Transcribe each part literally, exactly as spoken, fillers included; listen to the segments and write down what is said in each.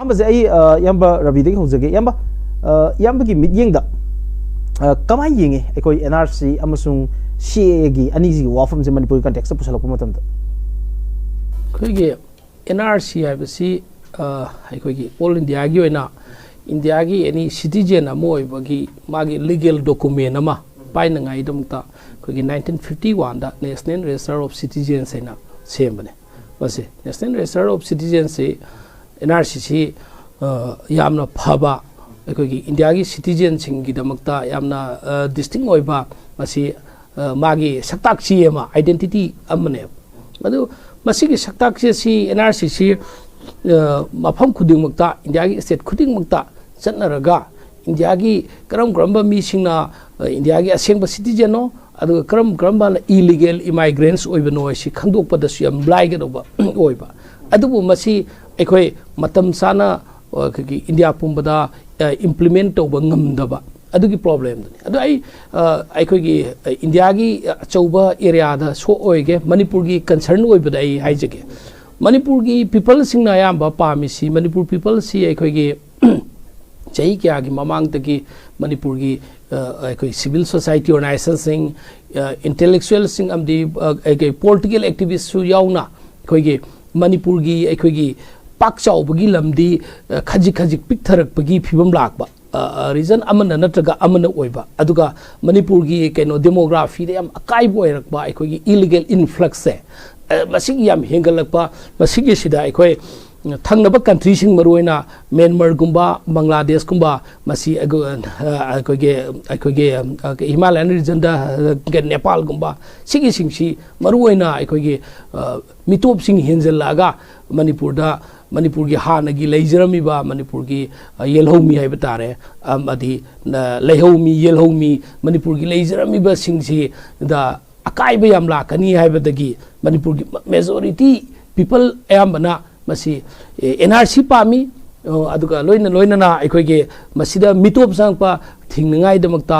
ꯑꯍꯥꯟꯕꯁꯦ ꯑꯩ ꯑ, ꯏꯌꯥꯝꯕ ꯔꯕꯤꯗꯒꯤ ꯍꯧꯖꯒꯦ꯫ ꯏꯌꯥꯝꯕ, ꯑ, ꯏꯌꯥꯝꯕꯒꯤ ꯃꯤꯠꯌꯦꯡꯗ, ꯑ, ꯀꯃꯥꯏꯅ ꯌꯦꯡꯉꯤ ꯑꯩꯈꯣꯏ ꯑꯦꯟ ꯑꯥꯔ ꯁꯤ ꯑꯃꯁꯨꯡ ꯁꯤ ꯑꯦ ꯑꯦꯒꯤ ꯑꯅꯤꯁꯤꯒꯤ ꯋꯥꯐꯝꯁꯦ ꯃꯅꯤꯄꯨꯔꯒꯤ ꯀꯟꯇꯦꯛꯁꯇ ꯄꯨꯁꯜꯂꯛꯄ ꯃꯇꯝꯗ? ꯑꯩꯈꯣꯏꯒꯤ ꯑꯦꯟ ꯑꯥꯔ ꯁꯤ ꯍꯥꯏꯕꯁꯤ ꯑ, ꯑꯩꯈꯣꯏꯒꯤ ꯑꯣꯜ ꯏꯟꯗꯤꯌꯥꯒꯤ ꯑꯣꯏꯅ ꯏꯟꯗꯤꯌꯥꯒꯤ ꯑꯦꯅꯤ ꯁꯤꯇꯤꯖꯦꯟ ꯑꯃ ꯑꯣꯏꯕꯒꯤ ꯃꯥꯒꯤ ꯂꯤꯒꯦꯜ ꯗꯣꯀꯨꯃꯦꯟ ꯑꯃ ꯄꯥꯏꯅꯉꯥꯏꯗꯃꯛꯇ ꯑꯩꯈꯣꯏꯒꯤ ꯅꯥꯏꯟꯇꯤꯟ ꯐꯤꯐꯇꯤ ꯋꯥꯟꯗ ꯅꯦꯁꯅꯦꯜ ꯔꯦꯖꯤꯁꯇꯔ ꯑꯣꯐ ꯁꯤꯇꯤꯖꯦꯟꯁ ꯍꯥꯏꯅ ꯁꯦꯝꯕꯅꯦ꯫ ꯃꯁꯤ ꯅꯦꯁꯅꯦꯜ ꯔꯦꯖꯤꯁꯇꯔ ꯑꯣꯐ ꯁꯤꯇꯤꯖꯦꯟꯁꯁꯤ ꯑꯦꯟ ꯑꯥꯔ ꯁꯤꯁꯤ ꯌꯥꯝꯅ ꯐꯕ, ꯑꯩꯈꯣꯏꯒꯤ ꯏꯟꯗꯤꯌꯥꯒꯤ ꯁꯤꯇꯤꯖꯦꯟꯁꯤꯡꯒꯤꯗꯃꯛꯇ ꯌꯥꯝꯅ ꯗꯤꯁꯇꯤꯡ ꯑꯣꯏꯕ, ꯃꯁꯤ ꯑ, ꯃꯥꯒꯤ ꯁꯛꯇꯥꯛ ꯆꯦ ꯑꯃ, ꯑꯥꯏꯗꯦꯟꯇꯤꯇꯤ ꯑꯃꯅꯦꯕ꯫ ꯑꯗꯨ ꯃꯁꯤꯒꯤ ꯁꯛꯇꯥꯛ ꯆꯦꯁꯤ, ꯑꯦꯟ ꯑꯥꯔ ꯁꯤꯁꯤ, ꯑ, ꯃꯐꯝ ꯈꯨꯗꯤꯡꯃꯛꯇ, ꯏꯟꯗꯤꯌꯥꯒꯤ ꯁ꯭ꯇꯦꯠ ꯈꯨꯗꯤꯡꯃꯛꯇ ꯆꯠꯅꯔꯒ ꯏꯟꯗꯤꯌꯥꯒꯤ ꯀꯔꯝ ꯀꯔꯝꯕ ꯃꯤꯁꯤꯡꯅ, ꯑ, ꯏꯟꯗꯤꯌꯥꯒꯤ ꯑꯁꯦꯡꯕ ꯁꯤꯇꯤꯖꯦꯟꯅꯣ, ꯑꯗꯨꯒ ꯀꯔꯝ ꯀꯔꯝꯕꯅ ꯏꯂꯤꯒꯦꯜ ꯏꯃꯥꯏꯒ꯭ꯔꯦꯟꯠꯁ ꯑꯣꯏꯕꯅꯣ ꯍꯥꯏꯁꯤ ꯈꯪꯗꯣꯛꯄꯗꯁꯨ ꯌꯥꯝ ꯂꯥꯏꯒꯗꯧꯕ ꯑꯣꯏꯕ꯫ ꯑꯗꯨꯕꯨ ꯃꯁꯤ ꯑꯩꯈꯣꯏ ꯃꯇꯝ ꯆꯥꯅ, ꯑ, ꯑꯩꯈꯣꯏꯒꯤ ꯏꯟꯗꯤꯌꯥ ꯄꯨꯝꯕꯗ, ꯑ, ꯏꯝꯄ꯭ꯂꯤꯃꯦꯟꯠ ꯇꯧꯕ ꯉꯝꯗꯕ ꯑꯗꯨꯒꯤ ꯄ꯭ꯔꯣꯕ꯭ꯂꯦꯝꯗꯨꯅꯤ꯫ ꯑꯗꯣ ꯑꯩ, ꯑ, ꯑꯩꯈꯣꯏꯒꯤ, ꯑ, ꯏꯟꯗꯤꯌꯥꯒꯤ ꯑꯆꯧꯕ ꯑꯦꯔꯤꯌꯥꯗ ꯁꯣꯛ ꯑꯣꯏꯒꯦ, ꯃꯅꯤꯄꯨꯔꯒꯤ ꯀꯟꯁꯔꯟ ꯑꯣꯏꯕꯗ ꯑꯩ ꯍꯥꯏꯖꯒꯦ꯫ ꯃꯅꯤꯄꯨꯔꯒꯤ ꯄꯤꯄꯜꯁꯤꯡꯅ ꯑꯌꯥꯝꯕ ꯄꯥꯝꯃꯤꯁꯤ, ꯃꯅꯤꯄꯨꯔ ꯄꯤꯄꯜꯁꯤ ꯑꯩꯈꯣꯏꯒꯤ ꯆꯍꯤ ꯀꯌꯥꯒꯤ ꯃꯃꯥꯡꯗꯒꯤ ꯃꯅꯤꯄꯨꯔꯒꯤ, ꯑ, ꯑꯩꯈꯣꯏ ꯁꯤꯚꯤꯜ ꯁꯣꯁꯥꯏꯇꯤ ꯑꯣꯔꯒꯅꯥꯏꯖꯦꯁꯟꯁꯤꯡ, ꯑ, ꯏꯟꯇꯦꯂꯦꯛꯆꯨꯋꯦꯜꯁꯤꯡ ꯑꯃꯗꯤ, ꯑ, ꯑꯩꯈꯣꯏ ꯄꯣꯂꯤꯇꯤꯀꯦꯜ ꯑꯦꯛꯇꯤꯚꯤꯁꯁꯨ ꯌꯥꯎꯅ ꯑꯩꯈꯣꯏꯒꯤ ꯃꯅꯤꯄꯨꯔꯒꯤ ꯑꯩꯈꯣꯏꯒꯤ ꯄꯥꯛ ꯆꯥꯎꯕꯒꯤ ꯂꯝꯗꯤ, ꯑ, ꯈꯖꯤꯛ ꯈꯖꯤꯛ ꯄꯤꯛꯊꯔꯛꯄꯒꯤ ꯐꯤꯕꯝ ꯂꯥꯛꯄ, ꯑ, ꯑ, ꯔꯤꯖꯟ ꯑꯃꯅ ꯅꯠꯇ꯭ꯔꯒ ꯑꯃꯅ ꯑꯣꯏꯕ, ꯑꯗꯨꯒ ꯃꯅꯤꯄꯨꯔꯒꯤ ꯀꯩꯅꯣ ꯗꯦꯃꯣꯒ꯭ꯔꯥꯐꯤꯗ ꯌꯥꯝ ꯑꯀꯥꯏꯕ ꯑꯣꯏꯔꯛꯄ ꯑꯩꯈꯣꯏꯒꯤ ꯏꯂꯤꯒꯦꯜ ꯏꯟꯐ꯭ꯂꯛꯁꯁꯦ, ꯑ, ꯃꯁꯤꯒꯤ ꯌꯥꯝ ꯍꯦꯟꯒꯠꯂꯛꯄ, ꯃꯁꯤꯒꯤꯁꯤꯗ ꯑꯩꯈꯣꯏ ꯊꯪꯅꯕ ꯀꯟꯇ꯭ꯔꯤꯁꯤꯡ, ꯃꯔꯨꯑꯣꯏꯅ ꯃ꯭ꯌꯥꯟꯃꯥꯔꯒꯨꯝꯕ, ꯕꯪꯒ꯭ꯂꯥꯗꯦꯁꯀꯨꯝꯕ, ꯃꯁꯤ ꯑꯩꯈꯣꯏ, ꯑ, ꯑꯩꯈꯣꯏꯒꯤ, ꯑꯩꯈꯣꯏꯒꯤ, ꯑ, ꯍꯤꯃꯥꯂꯌꯟ ꯔꯤꯖꯟꯗ, ꯑ, ꯅꯦꯄꯥꯜꯒꯨꯝꯕ, ꯁꯤꯒꯤꯁꯤꯡꯁꯤ ꯃꯔꯨꯑꯣꯏꯅ ꯑꯩꯈꯣꯏꯒꯤ, ꯑ, ꯃꯤꯇꯣꯞꯁꯤꯡ ꯍꯦꯟꯖꯜꯂꯛꯑꯒ ꯃꯅꯤꯄꯨꯔꯗ, ꯃꯅꯤꯄꯨꯔꯒꯤ ꯍꯥꯟꯅꯒꯤ ꯂꯩꯖꯔꯝꯃꯤꯕ ꯃꯅꯤꯄꯨꯔꯒꯤ, ꯑ, ꯌꯦꯜꯍꯧꯃꯤ ꯍꯥꯏꯕ ꯇꯥꯔꯦ, ꯑꯃꯗꯤ, ꯑ, ꯂꯩꯍꯧꯃꯤ, ꯌꯦꯜꯍꯧꯃꯤ, ꯃꯅꯤꯄꯨꯔꯒꯤ ꯂꯩꯖꯔꯝꯃꯤꯕꯁꯤꯡꯁꯤꯗ ꯑꯀꯥꯏꯕ ꯌꯥꯝ ꯂꯥꯛꯀꯅꯤ ꯍꯥꯏꯕꯗꯒꯤ ꯃꯅꯤꯄꯨꯔꯒꯤ ꯃꯦꯖꯣꯔꯤꯇꯤ ꯄꯤꯄꯜ ꯑꯌꯥꯝꯕꯅ ꯃꯁꯤ ꯑꯦꯟ ꯑꯥꯔ ꯁꯤ ꯄꯥꯝꯃꯤ꯫ ꯑ, ꯑꯗꯨꯒ ꯂꯣꯏꯅ ꯂꯣꯏꯅꯅ ꯑꯩꯈꯣꯏꯒꯤ ꯃꯁꯤꯗ ꯃꯤꯇꯣꯞ ꯆꯪꯉꯛꯄ ꯊꯤꯡꯅꯉꯥꯏꯗꯃꯛꯇ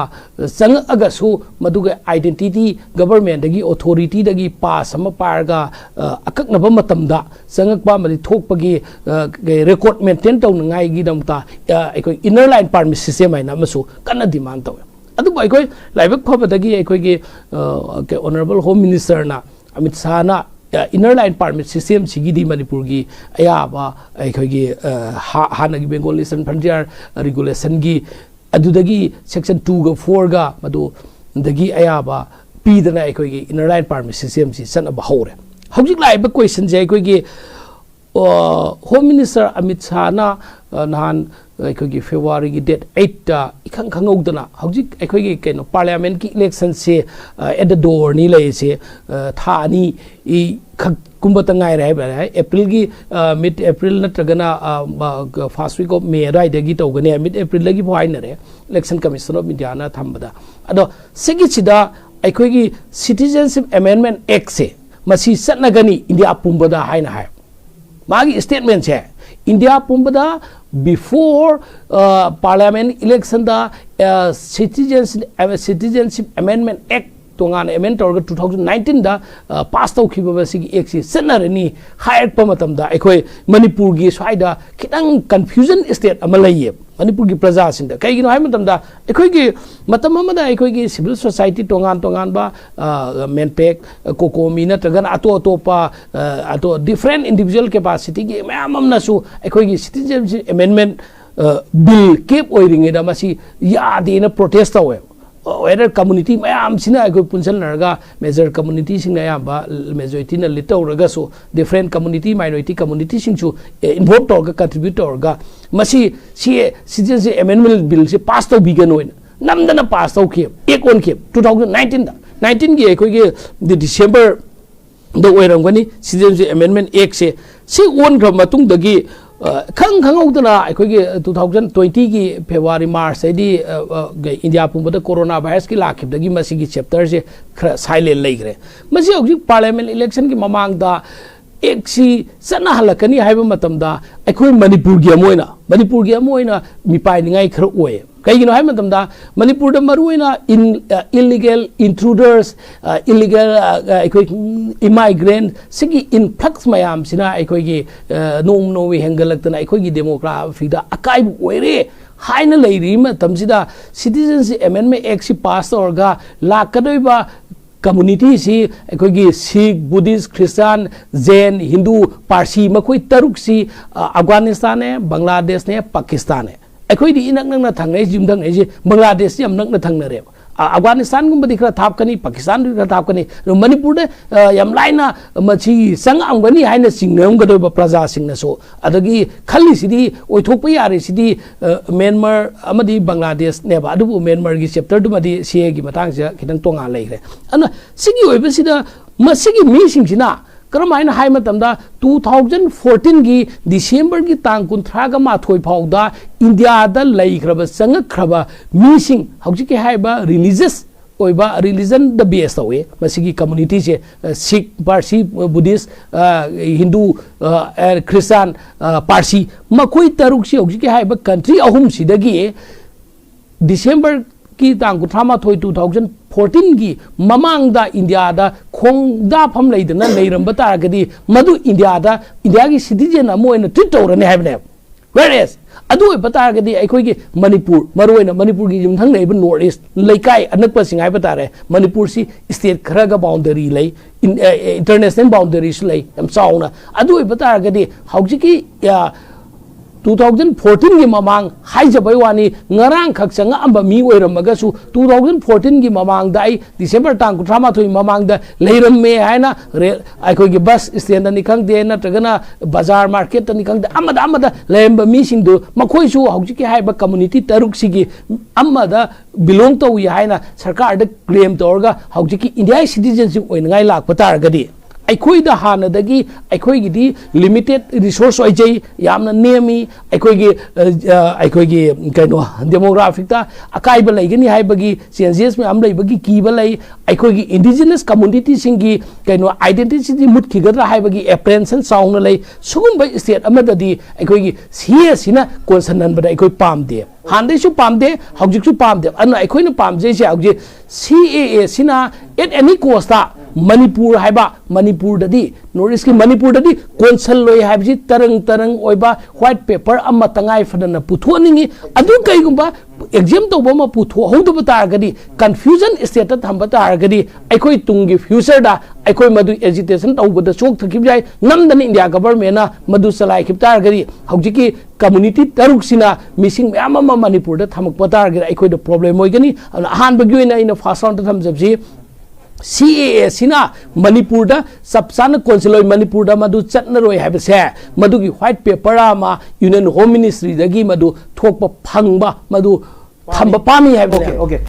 ꯆꯪꯉꯛꯑꯒꯁꯨ, ꯃꯗꯨꯒꯤ identity governmentꯗꯒꯤ, authorityꯗꯒꯤ pass ꯑꯃ ꯄꯥꯏꯔꯒ, ꯑ, ꯑꯀꯛꯅꯕ ꯃꯇꯝꯗ ꯆꯪꯉꯛꯄ ꯑꯃꯗꯤ ꯊꯣꯛꯄꯒꯤ, ꯑ, record maintain ꯇꯧꯅꯉꯥꯏꯒꯤꯗꯃꯛꯇ, ꯑ, ꯑꯩꯈꯣꯏ inner line permit system ꯍꯥꯏꯅ ꯑꯃꯁꯨ ꯀꯟꯅ demand ꯇꯧꯋꯦ꯫ ꯑꯗꯨꯕꯨ ꯑꯩꯈꯣꯏ ꯂꯥꯏꯕꯛ ꯐꯕꯗꯒꯤ ꯑꯩꯈꯣꯏꯒꯤ, ꯑ, ꯀꯩ, Honourable Home Ministerꯅ, ꯑꯃꯤꯠ ꯁꯥꯍꯅ, ꯑ, inner line permit systemꯁꯤꯒꯤꯗꯤ ꯃꯅꯤꯄꯨꯔꯒꯤ ꯑꯌꯥꯕ ꯑꯩꯈꯣꯏꯒꯤ, ꯑ, ꯍꯥ-, ꯍꯥꯟꯅꯒꯤ Bengal Eastern Frontier Regulationꯒꯤ ꯑꯗꯨꯗꯒꯤ section twoꯒ fourꯒ ꯃꯗꯨꯗꯒꯤ ꯑꯌꯥꯕ ꯄꯤꯗꯅ ꯑꯩꯈꯣꯏꯒꯤ inner line permit systemꯁꯤ ꯆꯠꯅꯕ ꯍꯧꯔꯦ꯫ ꯍꯧꯖꯤꯛ ꯂꯥꯛꯏꯕ questionꯁꯦ ꯑꯩꯈꯣꯏꯒꯤ, ꯑ, Home Minister ꯑꯃꯤꯠ ꯁꯥꯍꯅ, ꯑ, ꯅꯍꯥꯟ ꯑꯩꯈꯣꯏꯒꯤ Februaryꯒꯤ date eightꯇ ꯏꯈꯪ ꯈꯪꯍꯧꯗꯅ ꯍꯧꯖꯤꯛ ꯑꯩꯈꯣꯏꯒꯤ ꯀꯩꯅꯣ parliamentꯀꯤ electionꯁꯦ, ꯑ, at the doorꯅꯤ ꯂꯩꯔꯤꯁꯦ, ꯑ, ꯊꯥ ꯑꯅꯤ ꯈꯛ ꯀꯨꯝꯕꯇ ꯉꯥꯏꯔꯦ ꯍꯥꯏꯕ ꯌꯥꯏ꯫ Aprilꯒꯤ, ꯑ, mid April ꯅꯠꯇ꯭ꯔꯒꯅ, ꯑ, ꯃ-, first week of May ꯑꯗꯨꯋꯥꯏꯗꯒꯤ ꯇꯧꯒꯅꯤ, mid Aprilꯗꯒꯤ ꯐꯥꯎ ꯍꯥꯏꯅꯔꯦ Election Commission of Indiaꯅ ꯊꯝꯕꯗ꯫ ꯑꯗꯣ ꯁꯤꯒꯤꯁꯤꯗ ꯑꯩꯈꯣꯏꯒꯤ Citizenship Amendment Actꯁꯦ ꯃꯁꯤ ꯆꯠꯅꯒꯅꯤ ꯏꯟꯗꯤꯌꯥ ꯄꯨꯝꯕꯗ ꯍꯥꯏꯅ ꯍꯥꯏ꯫ ꯃꯥꯒꯤ statementꯁꯦ ꯏꯟꯗꯤꯌꯥ ꯄꯨꯝꯕꯗ before, ꯑ, parliament electionꯗ, ꯑ, Citizenship, Citizenship Amendment Act ꯇꯣꯉꯥꯟꯅ amend ꯇꯧꯔꯒ two thousand nineteenꯗ, ꯑ, pass ꯇꯧꯈꯤꯕ ꯃꯁꯤꯒꯤ actꯁꯤ ꯆꯠꯅꯔꯅꯤ ꯍꯥꯏꯔꯛꯄ ꯃꯇꯝꯗ ꯑꯩꯈꯣꯏ ꯃꯅꯤꯄꯨꯔꯒꯤ ꯁ꯭ꯋꯥꯏꯗ ꯈꯤꯇꯪ confusion state ꯑꯃ ꯂꯩꯌꯦ ꯃꯅꯤꯄꯨꯔꯒꯤ ꯄ꯭ꯔꯖꯥꯁꯤꯡꯗ꯫ ꯀꯩꯒꯤꯅꯣ ꯍꯥꯏꯕ ꯃꯇꯝꯗ ꯑꯩꯈꯣꯏꯒꯤ ꯃꯇꯝ ꯑꯃꯗ ꯑꯩꯈꯣꯏꯒꯤ civil society ꯇꯣꯉꯥꯟ ꯇꯣꯉꯥꯟꯕ, ꯑ, MENPACT, COCOMI ꯅꯠꯇ꯭ꯔꯒꯅ ꯑꯇꯣꯞ ꯑꯇꯣꯞꯄ, ꯑ, ꯑꯇꯣꯞ different individual capacityꯒꯤ ꯃꯌꯥꯝ ꯑꯃꯅꯁꯨ ꯑꯩꯈꯣꯏꯒꯤ Citizenship Amendment, ꯑ, Bill cap ꯑꯣꯏꯔꯤꯉꯩꯗ ꯃꯁꯤ ꯌꯥꯗꯦꯅ protest ꯇꯧꯋꯦ꯫ Whether community ꯃꯌꯥꯝꯁꯤꯅ ꯑꯩꯈꯣꯏ ꯄꯨꯟꯁꯤꯟꯅꯔꯒ major communityꯁꯤꯡꯅ ꯑꯌꯥꯝꯕ majorityꯅ lead ꯇꯧꯔꯒꯁꯨ different community, minority communityꯁꯤꯡꯁꯨ, ꯑꯦ, involve ꯇꯧꯔꯒ contribute ꯇꯧꯔꯒ ꯃꯁꯤ ꯁꯤ Citizenship Amendment Billꯁꯦ pass ꯇꯧꯕꯤꯒꯅꯣꯅ ꯅꯝꯗꯅ pass ꯇꯧꯈꯤ, act ꯑꯣꯟꯈꯤ two thousand nineteenꯗ꯫ Nineteenꯒꯤ ꯑꯩꯈꯣꯏꯒꯤ December ꯗ ꯑꯣꯏꯔꯝꯒꯅꯤ Citizenship Amendment Actꯁꯦ꯫ ꯁꯤ ꯑꯣꯟꯈ꯭ꯔꯕ ꯃꯇꯨꯡꯗꯒꯤ, ꯑ, ꯈꯪ ꯈꯪꯍꯧꯗꯅ ꯑꯩꯈꯣꯏꯒꯤ two thousand twentyꯒꯤ February, March ꯍꯥꯏꯗꯤ, ꯑ, ꯑ, ꯏꯟꯗꯤꯌꯥ ꯄꯨꯝꯕꯗ corona virusꯀꯤ ꯂꯥꯛꯈꯤꯕꯗꯒꯤ ꯃꯁꯤꯒꯤ chapterꯁꯦ ꯈꯔ silent ꯂꯩꯈ꯭ꯔꯦ꯫ ꯃꯁꯤ ꯍꯧꯖꯤꯛ parliament electionꯒꯤ ꯃꯃꯥꯡꯗ actꯁꯤ ꯆꯠꯅꯍꯜꯂꯛꯀꯅꯤ ꯍꯥꯏꯕ ꯃꯇꯝꯗ ꯑꯩꯈꯣꯏ ꯃꯅꯤꯄꯨꯔꯒꯤ ꯑꯃ ꯑꯣꯏꯅ, ꯃꯅꯤꯄꯨꯔꯒꯤ ꯑꯃ ꯑꯣꯏꯅ ꯃꯤꯄꯥꯏꯅꯤꯡꯉꯥꯏ ꯈꯔ ꯑꯣꯏꯌꯦ꯫ ꯀꯩꯒꯤꯅꯣ ꯍꯥꯏꯕ ꯃꯇꯝꯗ, ꯃꯅꯤꯄꯨꯔꯗ ꯃꯔꯨꯑꯣꯏꯅ in, uh, illegal intruders, uh, illegal, uh, uh, ꯑꯩꯈꯣꯏ immigrant ꯁꯤꯒꯤ influx ꯃꯌꯥꯝꯁꯤꯅ ꯑꯩꯈꯣꯏꯒꯤ, uh, ꯅꯣꯡ ꯅꯣꯡꯃ ꯍꯦꯟꯒꯠꯂꯛꯇꯅ ꯑꯩꯈꯣꯏꯒꯤ demographyꯗ ꯑꯀꯥꯏꯕ ꯑꯣꯏꯔꯦ ꯍꯥꯏꯅ ꯂꯩꯔꯤ ꯃꯇꯝꯁꯤꯗ, Citizenship Amendment Actꯁꯤ pass ꯇꯧꯔꯒ ꯂꯥꯛꯀꯗꯧꯔꯤꯕ communityꯁꯤ ꯑꯩꯈꯣꯏꯒꯤ Sikh, Buddhist, Christian, Jain, Hindu, Parsi, ꯃꯈꯣꯏ ꯇꯔꯨꯛꯁꯤ, ꯑ, Afghanistanꯅꯦ, ꯕꯪꯒ꯭ꯂꯥꯗꯦꯁꯅꯦ, ꯄꯥꯀꯤꯁꯇꯥꯟꯅꯦ꯫ ꯑꯩꯈꯣꯏꯗꯤ ꯏꯅꯛ ꯅꯛꯅ ꯊꯪꯅꯩ, ꯌꯨꯝꯊꯪꯅꯩꯁꯦ ꯕꯪꯒ꯭ꯂꯥꯗꯦꯁꯁꯤ ꯌꯥꯝ ꯅꯛꯅ ꯊꯪꯅꯔꯦꯕ꯫ ꯑ, ꯑꯐꯒꯥꯅꯤꯁꯇꯥꯟꯒꯨꯝꯕꯗꯤ ꯈꯔ ꯊꯥꯞꯀꯅꯤ, ꯄꯥꯀꯤꯁꯇꯥꯟꯗꯤ ꯈꯔ ꯊꯥꯞꯀꯅꯤ꯫ ꯑꯗꯣ ꯃꯅꯤꯄꯨꯔꯗ, ꯑ, ꯌꯥꯝ ꯂꯥꯏꯅ ꯃꯁꯤ ꯆꯪꯉꯛꯑꯝꯒꯅꯤ ꯍꯥꯏꯅ ꯆꯤꯡꯅꯔꯝꯒꯗꯧꯔꯤꯕ ꯄ꯭ꯔꯖꯥꯁꯤꯡꯅꯁꯨ꯫ ꯑꯗꯒꯤ ꯈꯜꯂꯤꯁꯤꯗꯤ, ꯑꯣꯏꯊꯣꯛꯄ ꯌꯥꯔꯤꯁꯤꯗꯤ, ꯑ, ꯃ꯭ꯌꯥꯟꯃꯥꯔ ꯑꯃꯗꯤ ꯕꯪꯒ꯭ꯂꯥꯗꯦꯁꯅꯦꯕ꯫ ꯑꯗꯨꯕꯨ ꯃ꯭ꯌꯥꯟꯃꯥꯔꯒꯤ chapterꯗꯨꯃꯗꯤ CAAꯒꯤ ꯃꯇꯥꯡꯁꯤꯗ ꯈꯤꯇꯪ ꯇꯣꯉꯥꯟ ꯂꯩꯈ꯭ꯔꯦ꯫ ꯑꯗꯨꯅ ꯁꯤꯒꯤ ꯑꯣꯏꯕꯁꯤꯗ ꯃꯁꯤꯒꯤ ꯃꯤꯁꯤꯡꯁꯤꯅ ꯀꯔꯝ ꯍꯥꯏꯅ ꯍꯥꯏ ꯃꯇꯝꯗ, two thousand fourteenꯒꯤ Decemberꯒꯤ ꯇꯥꯡ ꯀꯨꯟꯊ꯭ꯔꯥꯒ ꯃꯥꯊꯣꯏ ꯐꯥꯎꯗ ꯏꯟꯗꯤꯌꯥꯗ ꯂꯩꯈ꯭ꯔꯕ, ꯆꯪꯉꯛꯈ꯭ꯔꯕ ꯃꯤꯁꯤꯡ, ꯍꯧꯖꯤꯛꯀꯤ ꯍꯥꯏꯔꯤꯕ religious ꯑꯣꯏꯕ, religionꯗ base ꯇꯧꯏ ꯃꯁꯤꯒꯤ communityꯁꯦ, ꯑ, Sikh, Parsi, Buddhist, ꯑ, Hindu, ꯑ, ꯑ, Christian, ꯑ, Parsi, ꯃꯈꯣꯏ ꯇꯔꯨꯛꯁꯤ ꯍꯧꯖꯤꯛꯀꯤ ꯍꯥꯏꯔꯤꯕ country ꯑꯍꯨꯝꯁꯤꯗꯒꯤ Decemberꯒꯤ ꯇꯥꯡ ꯀꯨꯟꯊ꯭ꯔꯥ ꯃꯥꯊꯣꯏ, two thousand fourteenꯒꯤ ꯃꯃꯥꯡꯗ ꯏꯟꯗꯤꯌꯥꯗ ꯈꯣꯡꯗꯥꯐꯝ ꯂꯩꯗꯅ ꯂꯩꯔꯝꯕ ꯇꯥꯔꯒꯗꯤ, ꯃꯗꯨ ꯏꯟꯗꯤꯌꯥꯗ, ꯏꯟꯗꯤꯌꯥꯒꯤ citizen ꯑꯃ ꯑꯣꯏꯅ treat ꯇꯧꯔꯅꯤ ꯍꯥꯏꯕꯅꯦꯕ꯫ Whereas, ꯑꯗꯨ ꯑꯣꯏꯕ ꯇꯥꯔꯒꯗꯤ ꯑꯩꯈꯣꯏꯒꯤ ꯃꯅꯤꯄꯨꯔ, ꯃꯔꯨꯑꯣꯏꯅ ꯃꯅꯤꯄꯨꯔꯒꯤ ꯌꯨꯝꯊꯪꯅꯔꯤꯕ North East, ꯂꯩꯀꯥꯏ ꯑꯅꯛꯄꯁꯤꯡ ꯍꯥꯏꯕ ꯇꯥꯔꯦ, ꯃꯅꯤꯄꯨꯔꯁꯤ state ꯈꯔꯒ boundary ꯂꯩ, in-, ꯑ, ꯑ, international boundaryꯁꯨ ꯂꯩ ꯌꯥꯝ ꯆꯥꯎꯅ꯫ ꯑꯗꯨ ꯑꯣꯏꯕ ꯇꯥꯔꯒꯗꯤ ꯍꯧꯖꯤꯛꯀꯤ, ꯑ, two thousand fourteenꯒꯤ ꯃꯃꯥꯡ ꯍꯥꯏꯖꯕꯩ ꯋꯥꯅꯤ, ꯉꯔꯥꯡꯈꯛ ꯆꯪꯉꯛꯑꯝꯕ ꯃꯤ ꯑꯣꯏꯔꯝꯃꯒꯁꯨ, two thousand fourteenꯒꯤ ꯃꯃꯥꯡꯗ, ꯑꯩ December ꯇꯥꯡ ꯀꯨꯟꯊ꯭ꯔꯥ ꯃꯥꯊꯣꯏ ꯃꯃꯥꯡꯗ ꯂꯩꯔꯝꯃꯦ ꯍꯥꯏꯅ ꯔꯦ-, ꯑꯩꯈꯣꯏꯒꯤ bus standꯗꯅꯤ ꯈꯪꯗꯦ, ꯅꯠꯇ꯭ꯔꯒꯅ ꯕꯖꯥꯔ marketꯇꯅꯤ ꯈꯪꯗꯦ, ꯑꯃꯗ ꯑꯃꯗ ꯂꯩꯔꯝꯕ ꯃꯤꯁꯤꯡꯗꯨ, ꯃꯈꯣꯏꯁꯨ ꯍꯧꯖꯤꯛꯀꯤ ꯍꯥꯏꯔꯤꯕ community ꯇꯔꯨꯛꯁꯤꯒꯤ ꯑꯃꯗ belong ꯇꯧꯏ ꯍꯥꯏꯅ ꯁꯔꯀꯥꯔꯗ claim ꯇꯧꯔꯒ ꯍꯧꯖꯤꯛꯀꯤ ꯏꯟꯗꯤꯌꯥꯒꯤ citizenship ꯑꯣꯏꯅꯉꯥꯏ ꯂꯥꯛꯄ ꯇꯥꯔꯒꯗꯤ, ꯑꯩꯈꯣꯏꯗ ꯍꯥꯟꯅꯗꯒꯤ ꯑꯩꯈꯣꯏꯒꯤꯗꯤ ꯂꯤꯃꯤꯇꯦꯠ ꯔꯤꯁꯣꯔꯁ ꯑꯣꯏꯖꯩ, ꯌꯥꯝꯅ ꯅꯦꯝꯃꯤ꯫ ꯑꯩꯈꯣꯏꯒꯤ ꯑ, ꯑ, ꯑꯩꯈꯣꯏꯒꯤ ꯀꯩꯅꯣ, ꯗꯦꯃꯣꯒ꯭ꯔꯥꯐꯤꯛꯇ ꯑꯀꯥꯏꯕ ꯂꯩꯒꯅꯤ ꯍꯥꯏꯕꯒꯤ ꯆꯦꯟꯖꯦꯁ ꯃꯌꯥꯝ ꯂꯩꯕꯒꯤ ꯀꯤꯕ ꯂꯩ꯫ ꯑꯩꯈꯣꯏꯒꯤ ꯏꯟꯗꯤꯖꯤꯅꯁ ꯀꯝꯃꯨꯅꯤꯇꯤꯁꯤꯡꯒꯤ ꯀꯩꯅꯣ ꯑꯥꯏꯗꯦꯟꯇꯤꯇꯤ ꯃꯨꯠꯈꯤꯒꯗ꯭ꯔꯥ ꯍꯥꯏꯕꯒꯤ ꯑꯦꯄ꯭ꯔꯦꯟꯁꯟ ꯆꯥꯎꯅ ꯂꯩ꯫ ꯁꯤꯒꯨꯝꯕ ꯁ꯭ꯇꯦꯠ ꯑꯃꯗꯗꯤ ꯑꯩꯈꯣꯏꯒꯤ ꯁꯤ ꯑꯦ ꯁꯤꯅ ꯀꯣꯟꯁꯟꯍꯟꯕꯗ ꯑꯩꯈꯣꯏ ꯄꯥꯝꯗꯦ꯫ ꯍꯥꯟꯅꯗꯩꯁꯨ ꯄꯥꯝꯗꯦ, ꯍꯧꯖꯤꯛꯁꯨ ꯄꯥꯝꯗꯦ꯫ ꯑꯗꯨꯅ ꯑꯩꯈꯣꯏꯅ ꯄꯥꯝꯖꯩꯁꯦ ꯍꯧꯖꯤꯛ ꯁꯤ ꯑꯦ ꯑꯦ ꯁꯤꯅ at any cost ꯃꯅꯤꯄꯨꯔ ꯍꯥꯏꯕ, ꯃꯅꯤꯄꯨꯔꯗꯗꯤ, ꯅꯣꯔꯠ ꯏꯁꯀꯤ ꯃꯅꯤꯄꯨꯔꯗꯗꯤ ꯀꯣꯟꯁꯜꯂꯣꯏ ꯍꯥꯏꯕꯁꯤ ꯇꯔꯪ ꯇꯔꯪ ꯑꯣꯏꯕ ꯋꯥꯏꯠ ꯄꯦꯄꯔ ꯑꯃ ꯇꯉꯥꯏ ꯐꯗꯅ ꯄꯨꯊꯣꯛꯍꯟꯅꯤꯡꯉꯤ꯫ ꯑꯗꯨ ꯀꯩꯒꯨꯝꯕ ꯑꯦꯛꯖꯥꯝ ꯇꯧꯕ ꯑꯃ ꯄꯨꯊꯣꯛꯍꯧꯗꯕ ꯇꯥꯔꯒꯗꯤ, ꯀꯟꯐ꯭ꯌꯨꯖꯟ ꯁ꯭ꯇꯦꯠꯇ ꯊꯝꯕ ꯇꯥꯔꯒꯗꯤ, ꯑꯩꯈꯣꯏ ꯇꯨꯡꯒꯤ ꯐ꯭ꯌꯨꯆꯔꯗ ꯑꯩꯈꯣꯏ ꯃꯗꯨ ꯑꯦꯖꯤꯇꯦꯁꯟ ꯇꯧꯕꯗ ꯆꯣꯛꯊꯈꯤꯕ ꯌꯥꯏ꯫ ꯅꯝꯗꯅ ꯏꯟꯗꯤꯌꯥ ꯒꯚꯔꯟꯃꯦꯟꯅ ꯃꯗꯨ ꯆꯂꯥꯏꯈꯤꯕ ꯇꯥꯔꯒꯗꯤ, ꯍꯧꯖꯤꯛꯀꯤ ꯀꯝꯃꯨꯅꯤꯇꯤ ꯇꯔꯨꯛꯁꯤꯅ ꯃꯤꯁꯤꯡ ꯃꯌꯥꯝ ꯑꯃ ꯃꯅꯤꯄꯨꯔꯗ ꯊꯝꯃꯛꯄ ꯇꯥꯔꯒꯗꯤ ꯑꯩꯈꯣꯏꯗ ꯄ꯭ꯔꯣꯕ꯭ꯂꯦꯝ ꯑꯣꯏꯒꯅꯤ꯫ ꯑꯗꯨꯅ ꯑꯍꯥꯟꯕꯒꯤ ꯑꯣꯏꯅ ꯑꯩꯅ ꯐꯥꯔꯁ ꯔꯥꯎꯟꯗ ꯊꯝꯖꯕꯁꯤ, ꯁꯤ ꯑꯦ ꯑꯦ ꯁꯤꯅ ꯃꯅꯤꯄꯨꯔꯗ ꯆꯞ ꯆꯥꯅ ꯀꯣꯟꯁꯤꯜꯂꯣꯏ, ꯃꯅꯤꯄꯨꯔꯗ ꯃꯗꯨ ꯆꯠꯅꯔꯣꯏ ꯍꯥꯏꯕꯁꯦ, ꯃꯗꯨꯒꯤ ꯋꯥꯏꯠ ꯄꯦꯄꯔ ꯑꯃ ꯌꯨꯅꯤꯌꯟ ꯍꯣꯝ ꯃꯤꯅꯤꯁꯇ꯭ꯔꯤꯗꯒꯤ ꯃꯗꯨ ꯊꯣꯛꯄ ꯐꯪꯕ, ꯃꯗꯨ ꯊꯝꯕ ꯄꯥꯝꯃꯤ ꯍꯥꯏꯕꯁꯦ꯫ Okay, okay.